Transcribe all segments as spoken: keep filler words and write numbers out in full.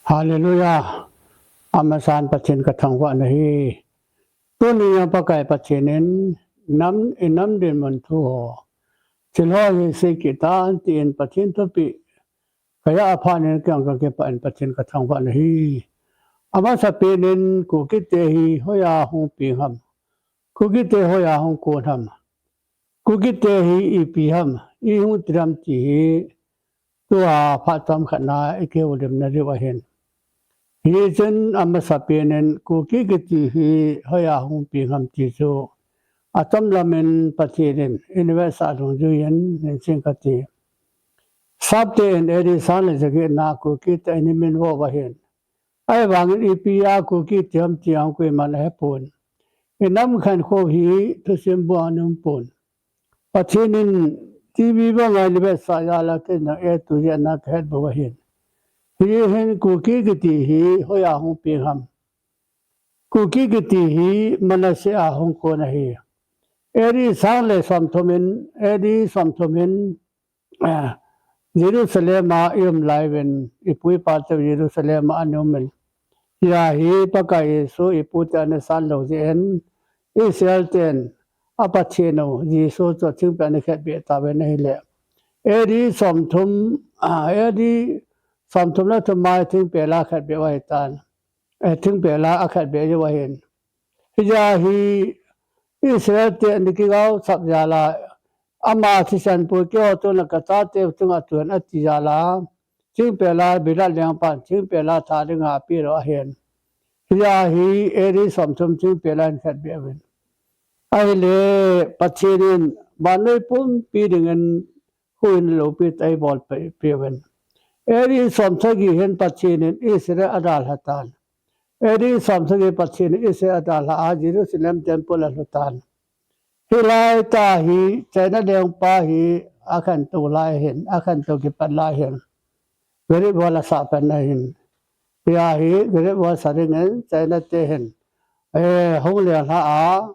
Hallelujah. Amasan Pathen kathangvah nahi. Tuni a Pakai Pathen in nam, i nam dinmun thu ho, thil ho hi sei kit tan tin Pathen thupeh kaja a phat in kei jong kakipah in Pathen kathangvah nahi. Amasapen in Kukite hi hoiya hung peng ham? Kukite hoiya hung kon ham? Kukite hi ipi ham, i hung ti ham ti hi, tua phat chomkhat na i kihoulimna diu ahin. Hichun amasapen in Kuki kiti hi hoiya hung peng ham ti chu, achomlam in Pathen in i vetsah dungjui in hin sei kate. Sapte in A D sang le jaget na Kukite ana min vo uva ahin. Ahivangin ipi a Kuki ti ham ti jong koiman ahepon. I nam khankho hi thusim bua ana um pon. Pathen in T V banga ana vetsah jal a kei jong atu jeh a ana kahet bou ahin. Hi hin Kuki kiti hi hoiya hung peng ham? Kuki kiti hi Manasseh a hung kon ahi. A D sang le somthum in, A D somthum in, ah, Jerusalem a i um lai uvin, i pu i pa te Jerusalem a ana um in. Hia hi Pakai Jesu i pu te ana san lou jeh in, Israel ten a Pathen u Jesu chu thingpel a ana khetbeh tauvin ahile. A D somthum, ah, A D somthum le thum a thingpel a khetbeh u ahitan. Eh, thingpel a akhetbeh u ahin. Hia hi Israel te ana kigaosap jal a, ama thisan pui keiho tuna kachate chunga tun ati jal a, thingpel a Bilat lengpan thingpel a tha dinga apeh u ahin. Hia hi A D somthum thingpel a ana khetbeh uvin. Ahile Pathen in vannoi pumpi dingin huhhingna loupi tah eibolpeh uvin. A D somsagi hin Pathen in Israel adalha tan. A D somsagi Pathen in Israel adalha a Jerusalem temple alhu tan. Hilai tah hi China lengpa hi akhantou lai hin, akhantou kipat lai hin, Great Wall asah pan ahin. Hia hi Great Wall sa dingin China te hin, eh, hung lenglha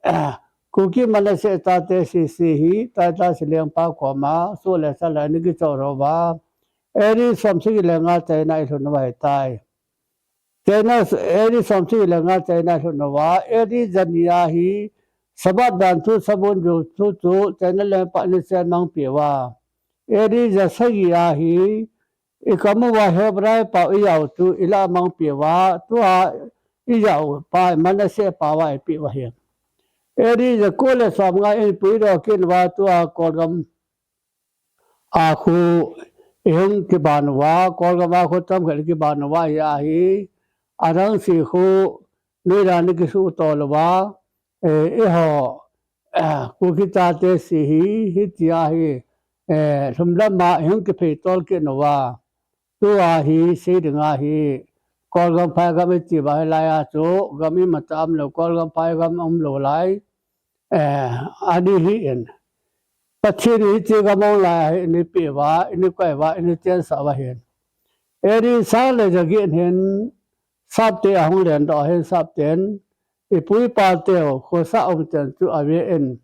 a, Kuki Manasseh chate sese hi Titus lengpa koma soh le sal a ana kichor uva, A D somsagi le nga China eilhun uva ahitai. China, A D somsagi le nga China eilhun uva, A D jani a hi Sabbath dan thu, sabon ju thu chu China lengpa ana chenmangpeh uva, A D jasagi a hi i kam uva Hebrai pao ijao chu ilah mangpeh uva, tua ijao pa Manasseh pao a ipeh uva ahi. A D jako le somnga in puidoh kit uva, tua Kolgam a khu ihung kiban uva, Kolgam a khu chomkhat kiban uva, hia hi adang se khu noida ana kisuhtol uva, eh, eiho, eh, Kuki chate se hi, hitia hi, eh, lhumlam a ihung kipheitol kit uva. Tua hi sei dinga hi, Kolgam phaigam iti uva hilai a chu gam imacha umlou, Kolgam phaigam umlou lai, eh, ana hi in. Pathen in hiche gam hung lai a hi ana peh uva, ana koi uva, ana chensah uva ahin. A D sang le jaget hin Sapte ahung lendoh ahin, Sapten i pu i pa teu khosah umchan chu ave in,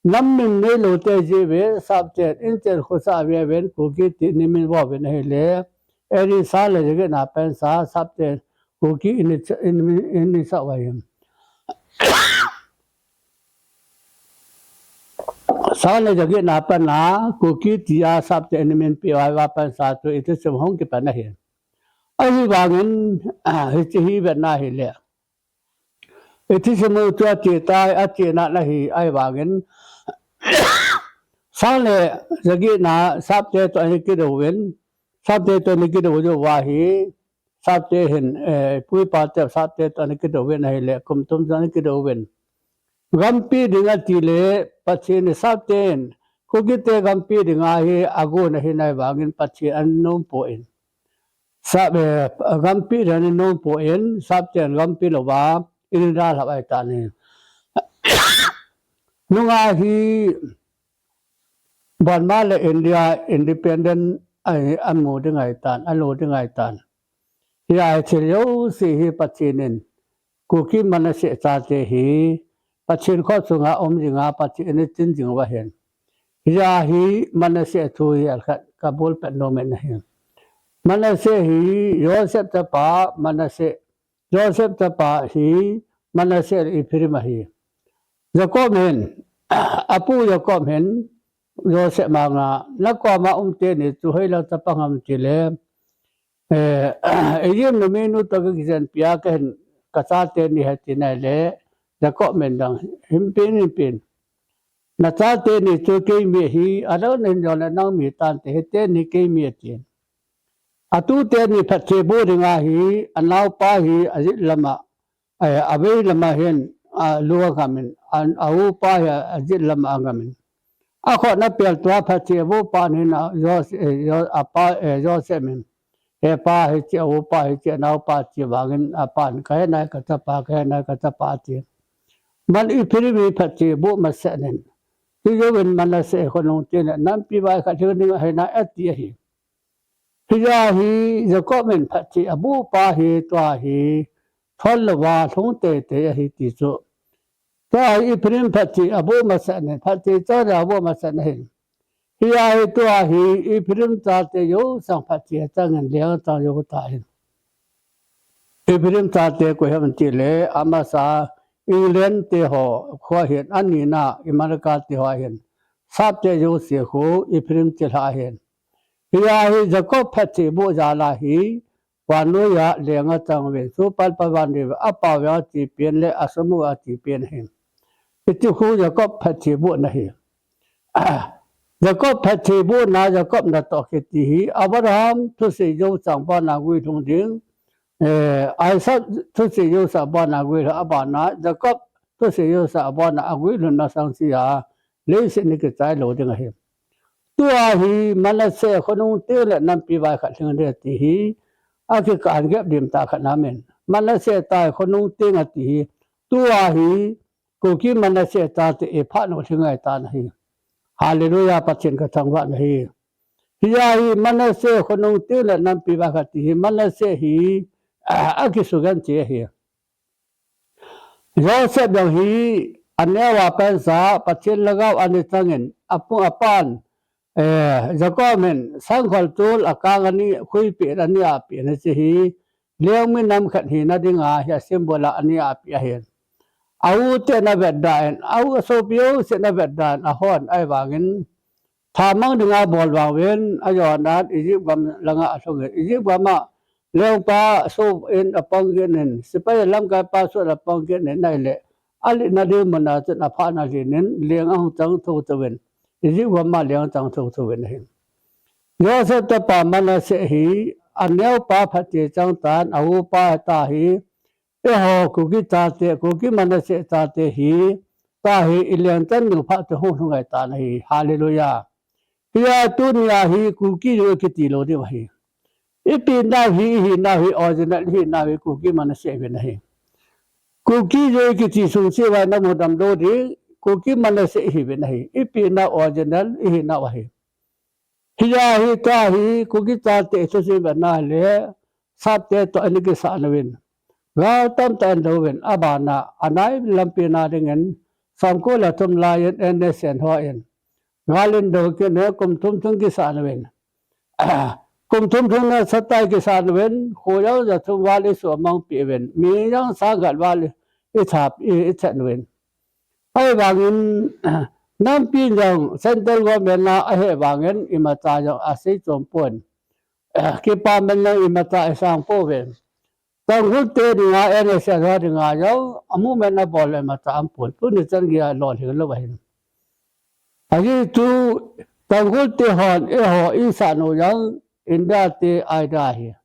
nam min neilou te jeh uvin Sapten inchen khosah ave uvin Kuki ti ana min vo uvin ahile, A D sang le jaget na pen sa Sapten Kuki ana, ana, ana sah uva ahin. Sang le jaget na pen a Kuki tia Sapten ana min peh uva pen sa chu i thusim hung kipan ahi. Ahivangin, ah, hiche hi vetna ahile, i thusim u chu ache tai, ache nan ahi, ahivangin sang le jaget na Sapte toh ana kidou uvin, Sapte toh ana kidou uva hi, Sapte hin, eh, pu i pa te Sapte toh ana kidou uvin ahile, kum thum chu ana kidou uvin. Gam peh ding ati le, Pathen in Sapten Kukite gam peh dinga hi agon ahi, ahivangin Pathen ana nom poi. Sap, eh, gam peh ding ana nom poi, Sapten gam peh louva ana dalha ahitan ahi. Nunga hi Burma le India independent ahi, amu ding ahitan, alo ding ahitan. Hia hi thil jouse hi Pathen in Kuki Manasseh chate hi Pathen khosunga um jinga Pathen in ana tin jing uva ahin. Hia hi Manasseh thu hi alkhat kabol pet nom in ahi. Manasseh hi Joseph chapa Manasseh, Joseph chapa hi Manasseh le Ephraim ahi. Jacob hin, apu Jacob hin Joseph manga, nakoma um teni chu hoilang chapang ham tile, eh, Egypt numei nu toh kakijenpia kahin, kachate ni ahi tina ahile, Jacob min dang, hinpen, hinpen. Nachate ni chu keimi ahi, adang nahin jongle nang mi tante, hiteni keimi atin. Atute ni phatthei boh dinga hi, anaopa hi ajit lama, eh, avei lama hin, alu angamin, a, aupa hi ajit lama angamin. Akhut na pel tua phatthei aboh pa hin a, Jos-, eh, Jo-, apa, eh, Joseph min. Hepa hiche, aupa hiche, anaopa hiche vangin apan, kahe nai kachapa, kahe nai kachapa ati. Man Ephraim hi phatthei boh masat in. Hijouvin Manasseh khonung teng le nampi vai khat lhing ding ahi nai ati ahi. Hijeh a hi Jacob in phatthei aboh pa hi tua hi thol louva lhung teitei ahi ti chu. Tua hi Ephraim phatthei aboh masat in, phatthei chang le aboh masat in ahi. Hijeh a hi tua hi Ephraim chate jouse phatthei achangin leng achang jou tahen. Ephraim chate koi ham tile, amasa England te ho khu ahin, anina America te ho ahin. Sapte jouse khu Ephraim chilhah ahin. Hijeh a hi Jacob phatthei boh jal a hi, vannoi a leng achang uvin, Supalpa vannoi a, apao veng a chepen le asamu a chepen ahi. Hiche khu Jacob phatthei bohna ahi. Jacob phatthei bohna, Jacob natoh kiti hi, Abraham thusei jouse abona guilhung ding, eh, Isaac thusei jouse abona guilhung, abana Jacob thusei jouse abona aguilhung masang sea, leiset hi kichai lou ding ahi. Tua hi Manasseh khonung teng le nampi vai khat lhing ding ati hi, akikan gep dim tah khat aum in. Manasseh tai khonung teng ati hi, tua hi Kuki Manasseh chate iphat u lhing ngai tan ahi. Hallelujah, Pathen kathangvah nahi. Hijeh a hi Manasseh khonung teng le nampi vai khat ti hi, Manasseh hi, ah, akisugenthei ahi. Joseph jong hi aneo a pansa, Pathen lhagao ana changin, apu apan, eh, Jacob hin sangkhol tol akang ani, khuipen ani apeh in hiche hi, lengmi nam khat hina dinga hi asymbol a ani apeh ahin. A u te ana vetda in, a u asopi jouse ana vetda in, ahon, ahivangin, thamang dinga bol vang uvin, ajonan Egypt gam langa alhungin, Egypt gam a lengpa soh in apang kit in, sepai lamkaipa soh in apang kit in, ahile, alhitna ding muna chun aphat in alhin in, leng ahung chang thotho uvin, Egypt gam a leng achang thotho uvin ahi. Joseph chapa Manasseh hi, aneopa phatthei chang tan, a upa tahi, eiho Kuki chate, Kuki Manasseh chate hi, tahi ileng chan ding phat chu hung lhung ngai tan ahi. Hallelujah. Hijeh a tunia hi Kuki jong ikiti lou diu ahi. Ipi nau hi, ihinau hi, original ihinau hi Kuki Manasseh ihiuvin ahi. Kuki jong ikiti sungse uva namu damlou ding, Kuki Manasseh ihiuvin ahi. Ipi nau original ihinau ahi. Hijeh a hi tahi Kuki chate thusim vetna le, Sapte toh ana kisah uvin, gal tamtah ana douvin, abana anai lampi na dingin, somko le thum laiyin N S N hon gal ana dou kit in, kum thum thum kisah uvin. Kum thum thum na satai kisah uvin, kho jong ja thum val isuhmang peh uvin, mi jong sang khat val i, ithap, i, ithat uvin. Ahivangin, nampi jong central government na ahe vangin imacha jong asei chom pon. Kipaman jong imacha isang pouvin. Tangkhul te dinga N S L ho dinga jong amu men abol le imacha aum pon. Tuni chan geiya lolhing lou ahin. Ajeh chu Tangkhul te hon eiho isah u jong India te ahi da hi.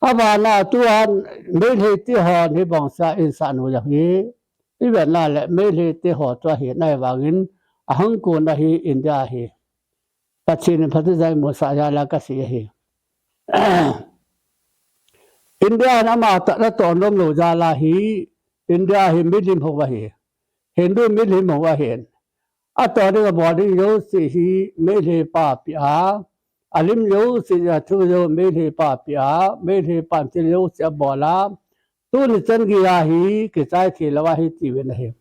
Abana tuan Meitei te hon hibang sa insah u jong hi. Ivet na le Meitei te ho chu ahi nai vangin ahung kon ahi India hi. Pathen in phatthei eimusah jal a kasei ahi. India in ama tah natoh nom lou jal a hi, India hi milim hou ahi. Hindu milim hou ahin. Atoh ding abol ding jouse hi Meitei pa pia, alim jouse, athu jouse Meitei pa pia, Meitei pan thil jouse abol a. Tuni chan geiya hi kichai thei lou ahi tiuvin ahi.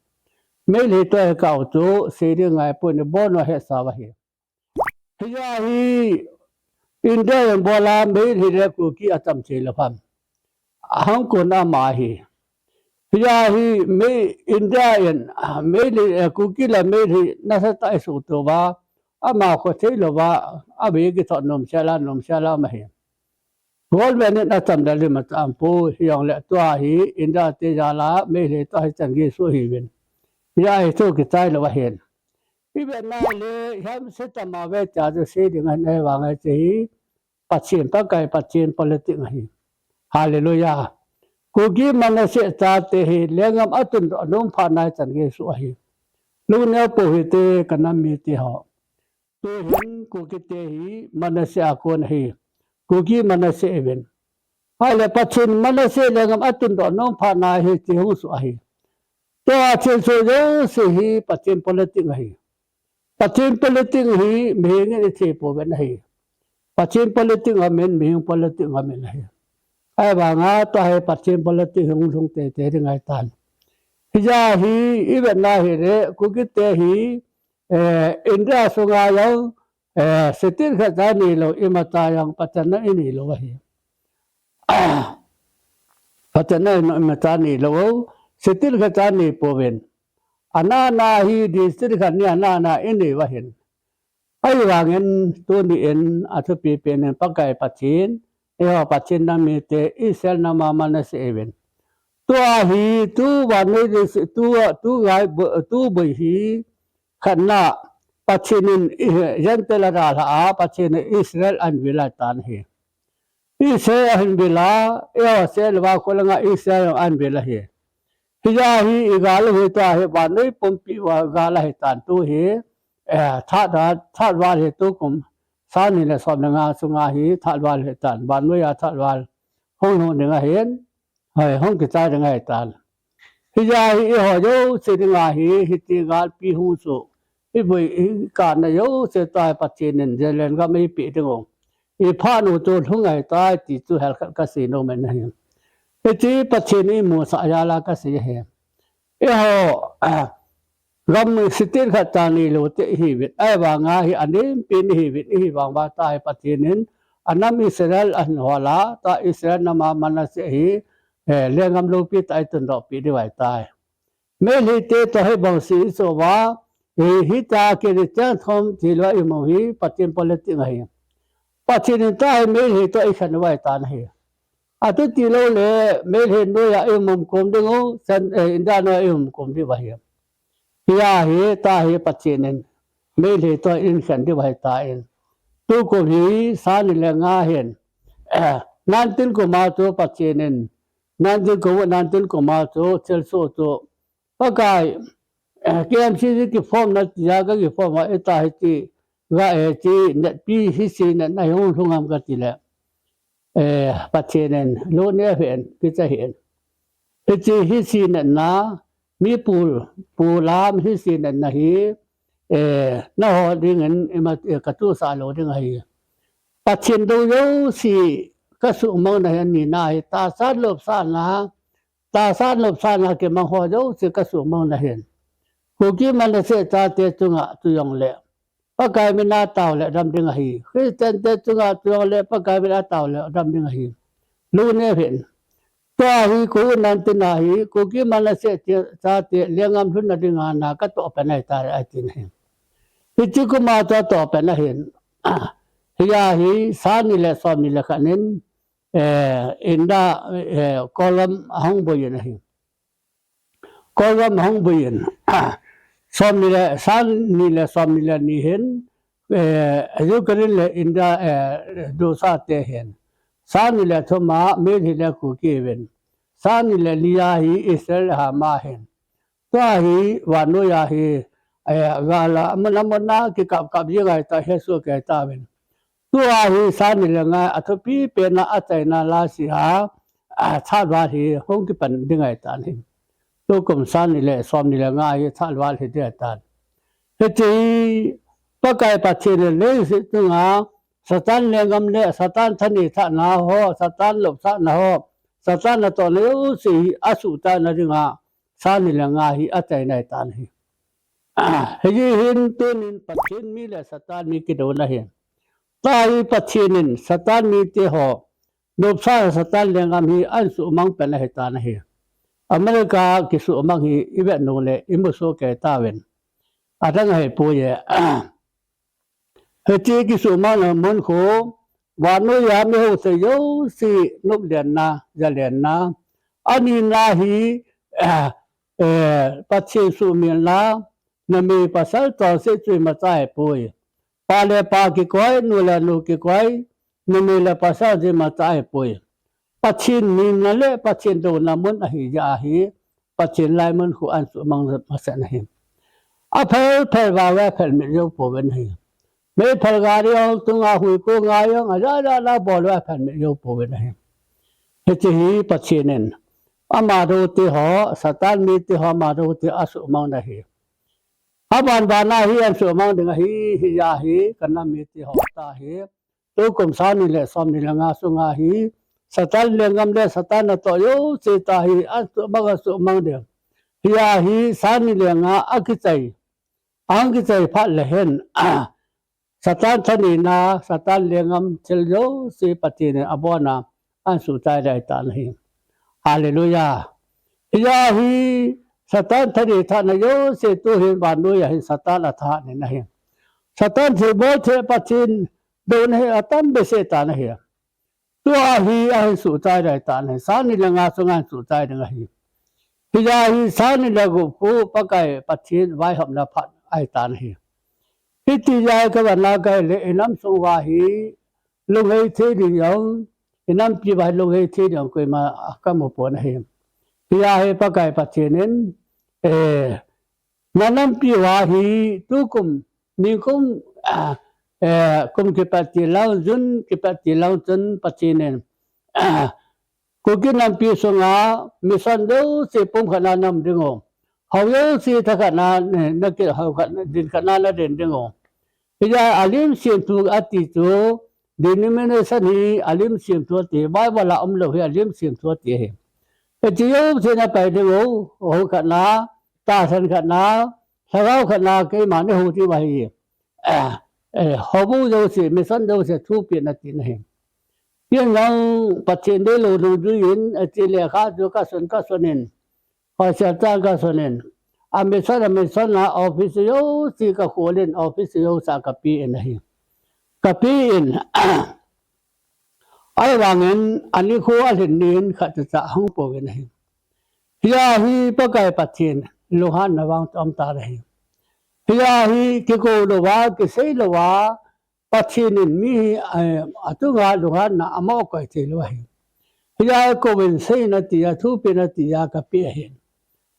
Meitei toh hi kau chu sei ding ngai pon, ibon u hesa u ahi. Hijeh a hi India in bola Meitei le Kuki atam thei lou ham. Ahung kon ama hi. Hia hi Mei India in Meitei, eh, Kuki le Meitei nasatah a isuhto uva, ama kho thei louva, abei kithot nom sela, nom sela ama hi. Government in atam dalin atam poi, hijongle tua hi India te jal a Meitei toh hichan gei suh ahiuvin. Hia hi thu kichai lou ahin. Ivet na le, hiam se tama ve tia chu sei ding ahin, ahivang hiche hi Pathen, Pakai Pathen politics ahi. Hallelujah. Kuki Manasseh chate hi lenggam atundoh nom phat na hichan gei suh ahi. Lungneo pou hite, kanam mite ho. Tuhin Kuki te hi Manasseh a kon ahi. Kuki Manasseh uvin. Ahile Pathen Manasseh lenggam atundoh nom phat na hiche hung suh ahi. Tua thilsoh jouse hi Pathen politics ahi. Pathen politics hi mihem in ithei pouvin ahi. Pathen politics amin, mihem politics amin ahi. Ahivanga tua hi Pathen politics hung lhung teitei ding ahitan. Hijeh a hi ivet na hile, Kuki te hi, eh, India sunga jong, eh, state khat cha neilou, imacha jong pachatna inei lou ahi. Pachatna imacha neilou, state khat cha nei pouvin. Ana ana hi district khat ni ana ana inei u ahin. Ahivangin tuni in athupi pen in Pakai Pathen, eiho Pathen nam mite Israel nam a Manasseh uvin. Tua hi tu vannoi district, tu, tu gai bo-, tu boi hi khatna Pathen in, eh, Gentile adalha a, Pathen in Israel ahin vil ahitan ahi. Israel ahin vil a, eiho Israel va kholanga Israel ahin vil ahi. Hijeh a hi igal u hi tua hi vannoi pumpi uva gal ahitan tu hi, eh, that, that val hi tukum sang ni le som le nga sunga hi that val ahitan. Vannoi a that val hung lhung ding ahin, hoi, hung kichai ding ahitan. Hijeh a hi eiho jouse dinga hi, hiti galpi hung suh, iboi, ikana jouse tua hi Pathen in Zalen gam eipeh ding u, iphat u chu lhung ahitai ti chu helkhat kasei nom in ahi. Hiti Pathen in eimusah jal a kasei ahi. Eiho, gam state khat cha neilou te ihiuvin, ahivanga hi anempen ihiuvin, ahivang uva tua hi Pathen in anam Israel ahin hol a, tua Israel nam a Manasseh hi, eh, lenggam loupi tah a eitundoh peh diu ahitai. Meitei te toh hibang seh isoh uva, eh, hitia kiti cheng thum tilou a imu hi Pathen politics ahi. Pathen in tua hi Meitei toh eikhen u ahitan ahi. Atuti lou le, Meitei noiya eihung um kom ding u, Chan-, eh, India noiya eihung um kom diu ahi. Hia hi, tua hi Pathen in Meitei toh eihin khen diu ahitan. Tukum hi sang ni le nga hin, eh, nineteen kum a chu Pathen in, nineteen kum, nineteen kum a chu thilsoh chu Pakai, eh, K M C C kiform na tia kakiform a, ita hiti ga, eh, ti netpi hiche netna hi hung lhung ham kati le, eh, Pathen in lungneo hih in, kicha hih in. Hiche hiche netna, mi pul, pul a hiche netna hi, eh, nahol dingin ima, eh, katohsah lou ding ahi. Pathen dou jouse kasuhmang na hi, ani na hi, tahsan lopsahna, tahsan lopsahna kimang ho jouse kasuhmang na hin. Kuki Manasseh chate chunga chu jongle Pakai min a tao le dam ding ahi. Christian te chunga chu jongle Pakai min a tao le dam ding ahi. Lungneo hih in. Tua hi Covid nineteen a hi, Kuki Manasseh te, chate lenggam lhunna dinga na katoh pen ahitai, ati na hi. Hiche kum a chu atoh pen ahin. Hia hi, sang ni le som ni le khat nin, eh, India, eh, Kolgam ahung boi in ahi. Kolgam ahung boi in. Som ni le, sang ni le som ni le ni hin, eh, Ukraine le India, eh, dosa te hin. Sang ni le thum a Meitei le Kuki uvin. Sang ni le li a hi Israel Hamas hin. Tua hi vannoi a hi, eh, gal a, amun amun a kikap kap jing ahitai, hesoh kei tauvin. Tua hi sang ni le nga a thupi pen a achaina last a, a, that val hi hung kipan ding ahitan ahi. Tukum sang ni le som ni le nga hi that val hi ding ahitan. Hiche hi Pakai Pathen in leiset chunga Satan lenggam le Satan thaneina thahna ho, Satan lopsahna ho, Satan natohna jouse hi asuhtah na dinga sang ni le nga hi achaina ahitan ahi. Hijeh hin tunin Pathen mi le Satan mi kidouna ahi. Tua hi Pathen in Satan mite ho, nopsa Satan lenggam hi ahin suhmang pen ahitan ahi. America kisuhmang hi ivet nung le imusoh kei tauvin. Adang ahipoi e. Hiche kisuhmang na mun khu, vannoi a mi houthei jouse noplenna, jalenna. Anina hi, eh, Pathen suhmilna, numei pasal chonset chu imacha ahipoi. Pa le pa kikoi, nu le nu kikoi, numei le pasal chu imacha ahipoi. Pathen milna le Pathen douna mun ahijeh ahi, Pathen laimun khu ahin suhmang masat ahi. Aphel phel uva uva phelmit jou pouvin ahi. Meiphel gari hung tunga huikho ngai jong, aja ja la bol uva phelmit jou pouvin ahi. Hiche hi Pathen in ama doute ho, Satan mite ho ama doute asuhmang na ahi. Aban bana hi ahin suhmang ding ahi, hijeh a hi, kanam mite ho tah hi. Tukum sang ni le som ni le nga sunga hi, Satan lenggam le Satan natoh jouse tah hi, ahin suhmang, ahin suhmang ding. Hijeh a hi, sang ni le nga akichai. Ahin kichai phat le hin, Satan thanina, Satan lenggam thil jouse Pathen in abona, ahin suhchai ding ahitan ahi. Hallelujah. Hijeh a hi, Satan thani thana jouse tuhin vannoi a hin Satan athahat in ahi. Satan thilbol thei Pathen douna hi atam behseh tan ahi. Tua hi ahin suhchai ding ahitan ahi. Sang ni le nga sunga ahin suhchai ding ahi. Hijeh a hi sang ni le gup khu Pakai Pathen vaihopna phat ahitan ahi. Hiti jeh a hi kavana kahi le inam sung uva hi lunghei thei ding jong, inampi uva hi lunghei thei ding jong koima kamu pon ahi. Hijeh a hi Pakai Pathen in, eh, nanampi uva hi tukum, nikum, ah, eh, kum kipat ti lang, June kipat ti lang chun Pathen in, ah, Kuki nampi sunga mission jouse pumkhat na naum ding u. Hou jouse thakhat na, eh, nakit hou khat, din khat na nadin ding u. Hijeh a alim semthu ati chu, denomination hi alim semthu ati, Bible a umlou hi alim semthu ati ahi. Hiche jouse napai ding u, hou khat na, tahsan khat na, lhagao khat na, keima nahou diu ahi. Eh, eh, houbung jouse, mission jouse, thupeh na tina ahi. Ken jong Pathen deilou nung jui in, eh, hiche lekha chu kasun, kasun in, hoisel chan kasun in. A mission, a mission a office jouse kakhol in, office jouse a kape in ahi. Kape in, ahivangin, anikho alhin nin khat cha cha ahung pouvin ahi. Hijeh a hi Pakai Pathen lunghanna vang chu aum tan ahi. Hijeh a hi kikou louva, kisei louva, Pathen in mi hi, eh, achunga lunghanna amoh koi thei lou ahi. Hijeh a hi kouvin seina tia, thupehna tia kapeh ahi.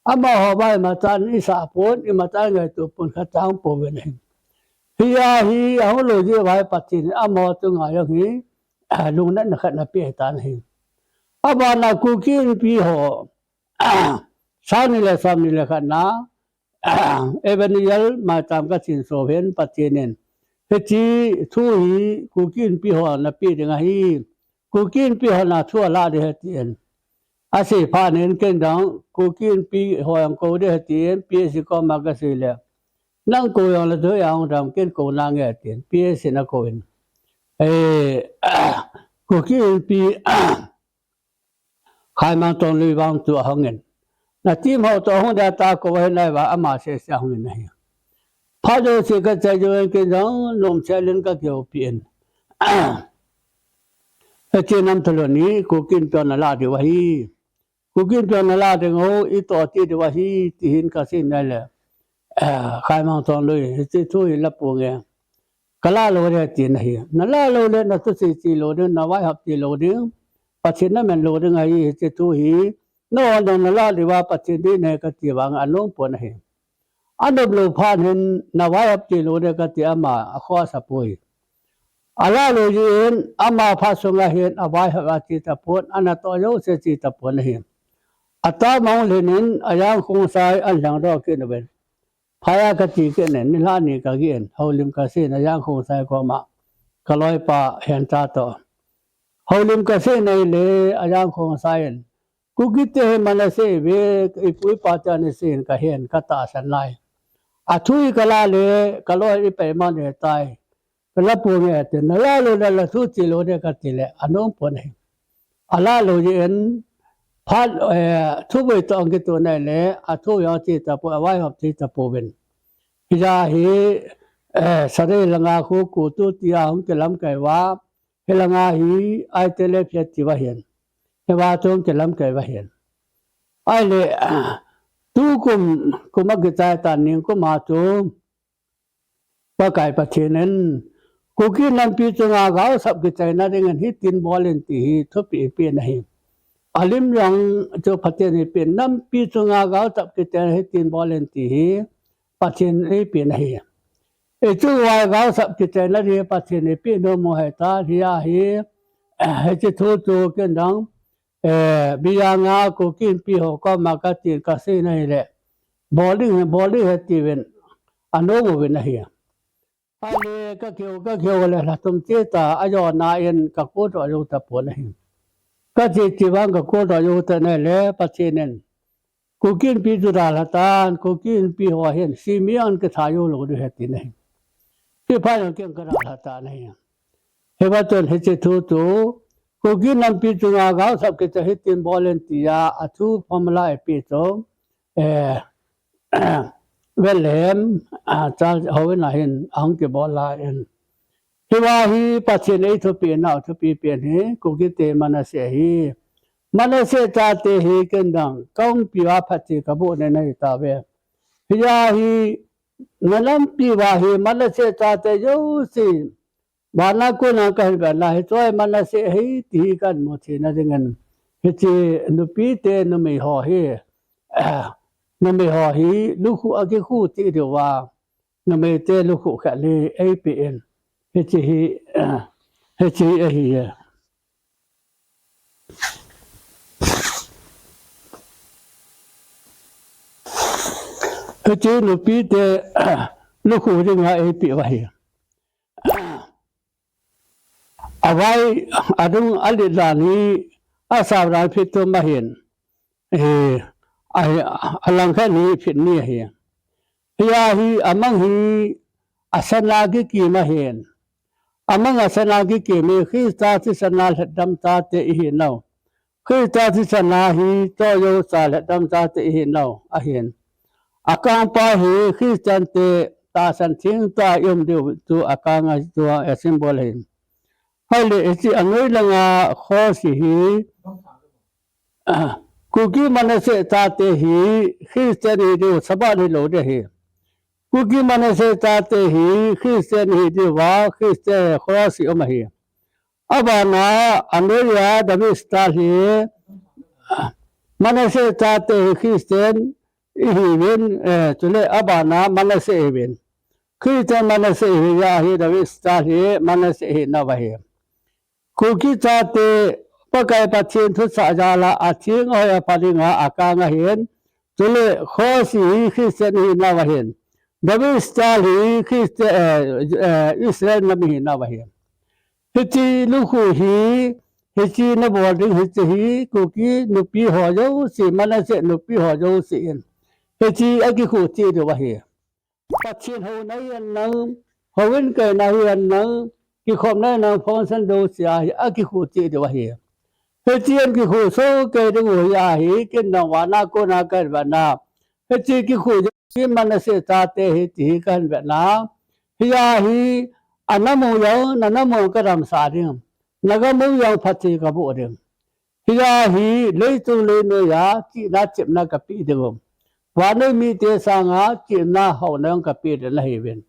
Amaho vang imacha in isah pon, imacha in ngaito pon khat cha ahung pouvin ahi. Hijeh a hi ahung lou jeh uva hi Pathen in amaho chunga jong hi, eh, lungnatna khat napeh tan ahi. Abana Kuki Inpi ho, sang ni le som ni le khat na, Ebenezer maicham kachin sou hin Pathen in hiche thu hi Kuki Inpi ho napeh ding ahi. Kuki Inpi ho na thu alah ding ahi tin asei phat in ken jong Kuki Inpi ho jong kou ding ahi tin P S C koma kasei le, nang kou jong le thu jong dam ken kou nange tin P S C in akou in. Eh, Kuki Inpi Khaimang Tonglui vang chu ahung in. Na team ho toh ahung ding tia kou ahi nai va ama sese ahung in ahi. Phat jouse kachai jou in ken jong nomse lin kakihoupi in. Hiche nam thalou ni Kuki Inpi ho nalah diu ahi. Kuki Inpi ho nalah ding u, itoh ti diu ahi, ti hin kasei nai le. Eh, Khaimang Tonglui, hiche thu hi la ponge. Kalah lou ding tin ahi. Nalah lou le, nathusei cheh lou ding, navaihop cheh lou ding. Pathen naman lou ding ahi, hiche thu hi. Nangho nalah diuva Pathen dei nahi kati vang anom pon ahi. Anom lou phat hin navaihop cheh lou ding kati ama akhoh asa poi. Alah lou jeh in ama phat sunga hin avaihop a che tapon, anatoh jouse che tapon ahi. Atama hung lhin in Ajang Khongsai ahin lhengdoh kit uvin. Phai a kati kit in, nilhah ni kagin, houlim kasei in Ajang Khongsai koma, kaloipa Hencha toh. Houlim kasei in ahile Ajang Khongsai in, Kukite hi mana sei ve, ipu ipa te ana sei in kahen, katahsan lai. Athu hi kalah le, kaloi ipai man ahitai. Ala ponge ati, nala lou le la thu che lou de kati le, anom pon ahi. Ala lou jeh in, phat, eh, thu boi toh ang kitu nai le, athu jong che tapou, avaihop che tapouvin. Hijeh a hi, eh, Sadar langa khu Kuki tia hung kilamkai uva, hilanga hi I T L F ati uva hin. Hiva chu hung kilamkai uva hin. Ahile, tukum, kum akichai tan nikum a chu, Pakai Pathen in, Kuki nampi chunga gaosap kichaina dingin hitin bol in ti hi thupeh eipeh ahi. Alim jong chu Pathen in eipeh, nampi chunga gaosap kichaina hitin bol in ti hi Pathen in eipeh ahi. Hichu vai gaosap kichaina ding Pathen in eipeh nom u ahi ta, hijeh a hi, hiche thu chu ken jong, eh, Biyanga Kuki Inpi ho koma katin kasei nahi le, bol ding ahi, bol ding ahi tiuvin, anom uvin ahi. Ahile kakihou, kakihou le lha thum che ta, ajona in kakou doh jou tapon ahi. Kache che vang kakou doh jou ta nai le, Pathen in Kuki Inpi chu dalha tan, Kuki Inpi ho hin, simi an kitha jou lou ding ahi ati nahi. Ti phat in ken kadalha tan ahi. Hiva chun hiche thu chu, Kuki nampi chunga gaosap kichai hitin bol in tia, athu formula eipeh chu, eh, Bethlehem, ah, Charles Howin a hin, ahung kibol lai in. Hiva hi Pathen in eithupeh nau, thupeh pen hi, Kuki te Manasseh ahi. Manasseh chate hi ken jong, kaumpi uva phatthei kaboh ding ahi tauve. Hijeh a hi, nanampi uva hi Manasseh chate jouse, vana kona kahin vet lai, hichu hi Manasseh ahi ti hi kahin mu theina dingin. Hiche nupi te numei ho hi, numei ho hi lukhuh akikhuh cheh diuva, numei te lukhuh khat hi eipeh in. Hiche hi, hiche hi ahi e. Hiche nupi te lukhuh dinga eipeh u ahi. Avai, adung alet dan hi, asao dan phit thum ahin. Eh, ahi, alangkhat hi phit ni ahi. Hijeh a hi, amang hi, asana kikim ahin. Amang asana kikim hi, Christa thisana lhatdam chate ihi nau. Christa thisana hi, chojou sa lhatdam chate ihi nau ahin. Akangpa hi Christian te tahsan thengtah a i um diu chu akang a chu a symbol ahin. Ahile hiche anoi langa cross hi, ah, Kuki Manasseh chate hi Christian ihi diu, Sabbath hilou ding ahi. Kuki Manasseh chate hi Christian ihi diuva, Christian cross hi um ahi. Abana, anoiya David Star hi, Manasseh chate hi Christian ihiuvin, eh, chule abana Manasseh ihiuvin. Christian Manasseh ihi jeh a hi David Star hi Manasseh ihi nauva ahi. Kuki chate Pakai Pathen thusah jal a atheng ahoi apha dinga akang ahin, chule cross hi Christian ihi nauva ahin. David Star hi Christian, eh, eh, Israel nam ihi nauva ahin. Hiche lukhuh hi, hiche nabol ding hiche hi, Kuki nupi ho jouse, Manasseh nupi ho jouse in. Hiche akikhuh cheh diu ahi. Pathen houna hi hen lang, houin kaina hi hen lang, kikhopna hi hen lang, function jouse a hi, akikhuh cheh diu ahi. Hiche akikhuh sohkei diu hi ahi, ken jong vana kona kahin vetna. Hiche kikhuh jouse Manasseh chate ahi ti hi kahin vetna. Hijeh a hi, anam u jong, nanam u jong kadamsah ding. Nagam u jong phatthei kaboh ding. Hijeh a hi, leichung leinoiya, chihna chepna kapeh ding u. Vannoi mite sanga, chihna haona jong kapeh ding nahiuvin.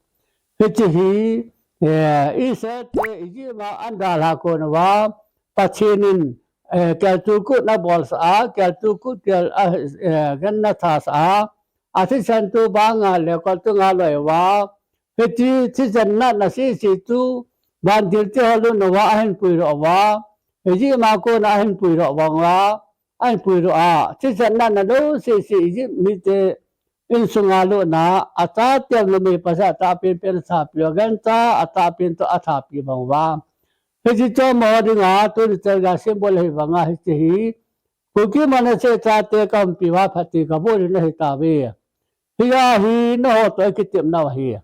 Hiche hi, eh, Israel te Egypt a ana dalha konuva, Pathen in, eh, keltu kut ana bolsah a, keltu kut kel a, eh, gan ana thasah a, athisan tu banga lekol chunga loi uva, hiche thisan natna sese chu, vantil te ho lutna uva ahin puidoh uva, Egypt a kona ahin puidoh vang uva, ahin puidoh a, thisan natna jouse sese Egypt mite insunga lutna, achateu numei pasal atahpen pen athapi uva, gancha atahpen toh athapi vang uva. Hiche chom ho dinga, tuni chan geiya symbol ahi vanga hiche hi, Kuki Manasseh chate kaumpi uva phatthei kaboh ding ahi tauve. Hijeh a hi nangho toh kitepnau ahi.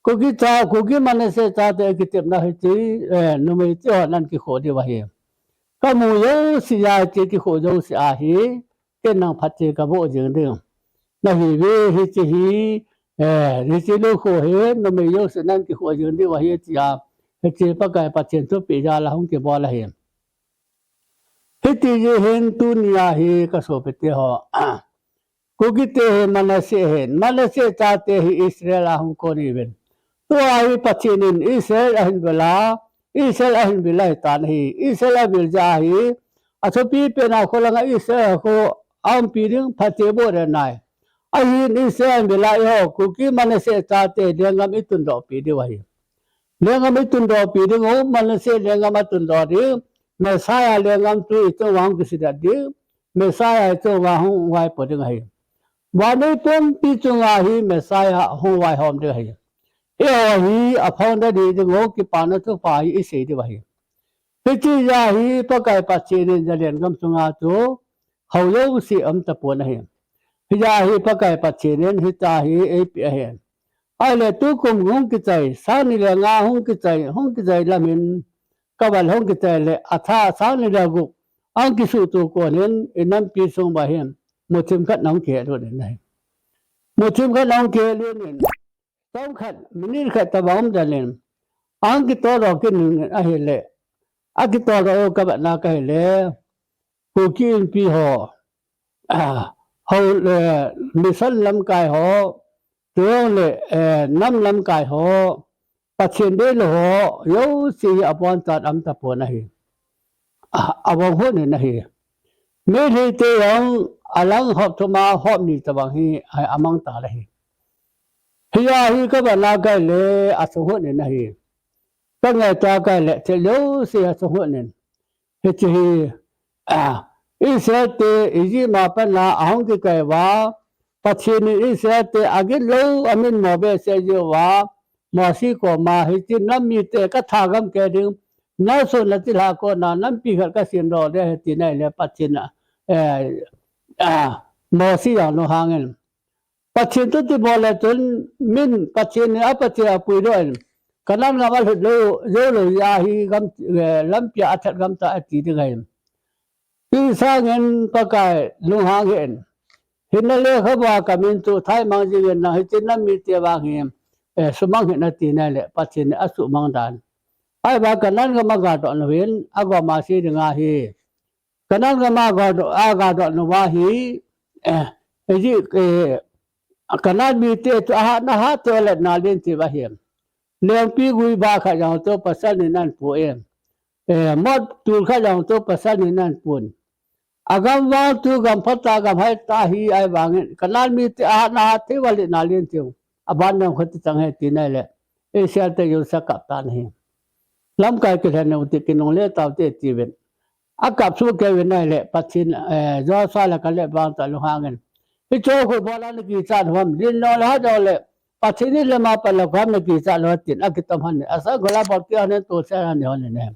Kuki cha, Kuki Manasseh chate kitepna hiche, eh, numei te ho nan kikhoh diu ahi. Kamu jouse a, hiche kikhoh jouse a hi, ken nang phatthei kaboh jing ding. Nahiuve, hiche hi, eh, hiche lukhuh hi, numei jouse nan kikhoh jing diu ahi tia, hiche Pakai Pathen thupeh jal a hung kibol ahi. Hiti jeh hin tunia hi kasopite ho. Kuki te hi Manasseh ahin, Manasseh chate hi Israel a hung kon ahiuvin. Tua hi Pathen in Israel ahin vil a, Israel ahin vil ahitan ahi. Israel avil jeh a hi, athupi pen a kholanga Israel kho aumpi ding phatthei aboh ding ahi. Ahin Israel ahin vil a eiho, Kuki Manasseh chate lenggam itundoh pi diu ahi. Lenggam itundoh pi ding u, Manasseh lenggam atundoh ding, Messiah lenggam chu ichunga hung kisuhdet ding, Messiah ichunga hung vaipo ding ahi. Vannoi pumpi chunga hi Messiah hung vaihom ding ahi. Eiho hi a founder ding u, kipana thupha hi isei diu ahi. Hiche jeh a hi Pakai Pathen in Zalen gam chunga chu hou jouse aum tapon ahi. Hijeh a hi Pakai Pathen in hitia hi eipeh ahi. Ahile tukum hung kichai, sang ni le nga hung kichai, hung kichai lam in, kaval hung kichai le, atha sang ni le gup, ahung kisuhto kon in, inampi sung uva hin, muthim khat nahung kihe lut in ahi. Muthim khat nahung kihe lut in, chomkhat, minute khat tobang um den in, ahung kitoldoh kit in ahile, akitoldoh u kavetna a ahile, Kuki Inpi ho, ah, hou, eh, mission lamkai ho, chule, eh, nam lamkai ho, Pathen deilou ho, jouse hi abonchan aum tapon ahi. Ah, avang hon in ahi. Meitei te jong alang hop thum a hop ni tobang hi, ah, amang tan ahi. Hijeh a hi kavetna a ahile, asung hon in ahi. Kangaito a ahile, thil jouse asung hon in. Hiche hi, ah, Israel te Egypt a pat a ahung kikai uva, Pathen in Israel te agin lou, amin mo behseh jeh uva, Mosi koma hiche nam mite katha gam keh ding, nasoh nachilhah a kona nampi khat kasemdoh ding ahi ati nai le Pathen a, eh, ah, Mosi jong lunghang in. Pathen thuti bol le chun min Pathen in a Pathen apuidoh in, Canaan gam alhut lou, jou lou jeh a hi gam, eh, lampi a athat gam tah ati ding ahi. Hiche sangin Pakai lunghang hih in. Hinna lekhabua kamin chu thaimang jing in nang hiche nam mite vang hi, eh, sumang hih in ati nai le Pathen in asuhmang dan. Ahivang Canaan gam agadoh nau hin, agoma sei ding ahi. Canaan gam a gadoh, agadoh nau va hi, eh, Egypt, eh, Canaan mite chu ahat na hat thei u le nalin thei u ahi. Lengpi gui ba khat jong chu pasal ni nan pu e. Eh, mot tul khat jong chu pasal ni nan pun. Agam vang chu gam phatah gam haitah ahi ahivangin. Canaan mite ahat na hat thei u le nalin thei u. Aban jong khat ti chang ahi ati nai le. Israel te jouse akap tan ahi. Lamkai kilhen u ti kinungle tau te ati uvin. Akap soh kei uvin ahile, Pathen, eh, Joshua le Caleb vang chu alunghang in. Hiche khu bol a nakichat u ham, din jong le hat jong le, Pathen in lama pat le khu ham nakichat u ham tin, akitom hon in. Asang khu la bol kit hon in, tolse hon in, hon in ahi.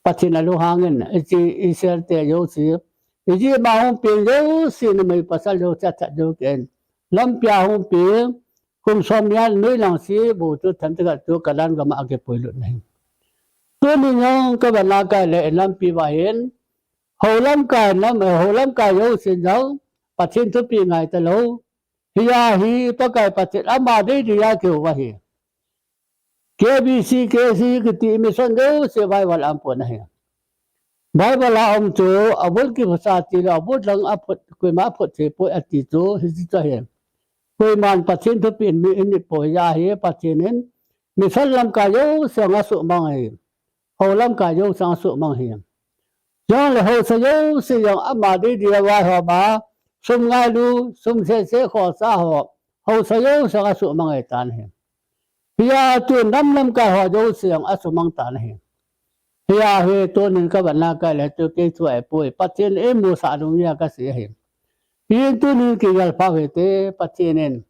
Pathen alunghang in, hiche Israel te jouse, Egypt a hung pen jouse, numei pasal jouse, athat jou kit in. Lampi a hung pen, kum som ni a noilang se bou chu themcha khat chu Canaan gam a akipuilut in ahi. Tuni jong kavetna a ahile lampi uva hin, hou lamkai nam, hou lamkai jousen jong Pathen thupeh ngai talou. Hijeh a hi Pakai Pathen ama deidei a kihou u ahi. K B C, K C kiti mission jouse Bible a um pon ahi. Bible a um chu, avul kiphutsa tilou, avul lang aphut, koima aphut thei poi ati chu, hiche chu ahi. Koiman Pathen thupeh in mi in nit poi, hijeh a hi Pathen in mission lamkai jouse jong asuhmang ahi. Hou lamkai jouse jong asuhmang ahi. Jongle haosa jouse jong ama deidei a vaihom a, sum ngailu, sum sese khosa ho, haosa jouse jong asuhmang ahitan ahi. Hijeh a chu nam lamkai ho jouse jong asumang tan ahi. Hijeh a hi tunin kavetna a ahile chu kei chu ahipoi, Pathen in eimusah dungjuiya kasei ahi. Hin tunin kigelphah u hite, Pathen in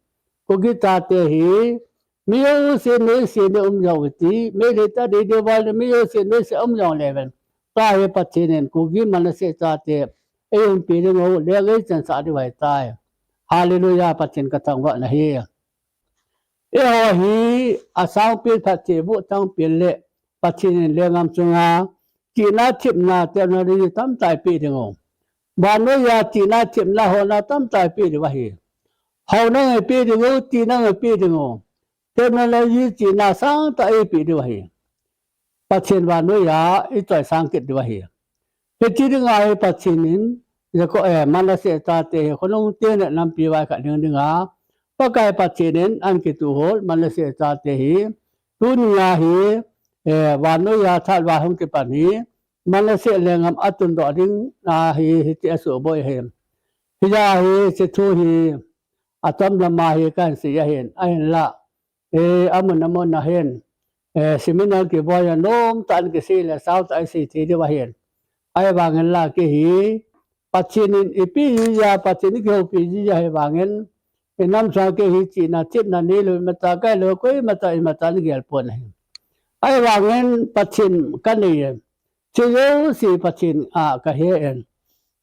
Kuki chate hi mi jousen neisea um jong u hite, Meitei te deidei val mi jousen neisea um jongle ven, tua hi Pathen in Kuki Manasseh chate eiumpi dingu, leng eichansah diu ahitai. Hallelujah, Pathen kathangvah nahi. Eiho hi asangpen phattheiboh changpen le Pathen in lenggam chunga chihna thepna technology tamtah eipeh ding u. Vannoiya chihna thepna houna tamtah eipeh diu ahi. Houna eipeh ding u, tina eipeh ding u. Technology chihna sangtah eipeh diu ahi. Pathen vannoiya ichoisang kit diu ahi. Hiche dinga hi Pathen in Jacob, eh, Manasseh chate hi khonung teng le nampi vai khat ding dinga Pakai Pathen in ahin kituhol Manasseh chate hi tunia hi, eh, vannoiya that vai hung kipan hi Manasseh lenggam atundoh ding ahi, hiche asuboi ahi. Hijeh a hi hiche thu hi achom lama hi kahin sei ahin, ahinla, eh, amun amun a hin, eh, seminar kibol a nomtah in kisei le saotah isei thei diu ahin. Ahivangin la kei hi Pathen in eipeh jia, Pathen in eikihoupi jia ahivangin, inam sunga kei hi chihna thepna neilou, imacha kailou, koimacha imacha neigel pon ahi. Ahivangin Pathen kanei in, hiche jouse Pathen a kahe in,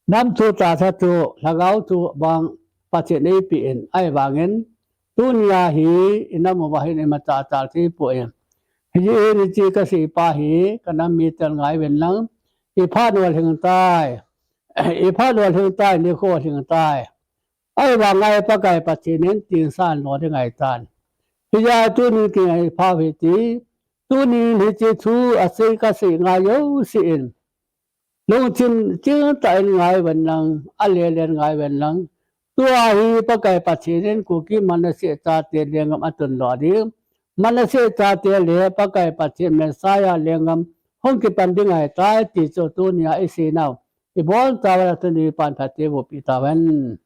nam thu, tahsa thu, lhagao thu vang Pathen eipeh in, ahivangin tunia hi inam uva hin imacha achal theipoi. Hijeh hin hiche kaseipa hi kanam miten ngaiuvin lang, iphat u alhing tai, iphat u alhing tai, nikho alhing tai. Ahivanga hi Pakai Pathen in tingsan lo ding ahitan. Hijeh a tunin kingaipha u hite, tunin hiche thu asei kasei ngai jouse in lungthim chingtah in ngaiuvin lang, alelen ngaiuvin lang. Tua hi Pakai Pathen in Kuki Manasseh chate lenggam atundoh ding, Manasseh chate le Pakai Pathen Messiah lenggam hung kipan ding ahitai ti chu tunia iseinau ibonchauva tuni pan phattheiboh peh tahen.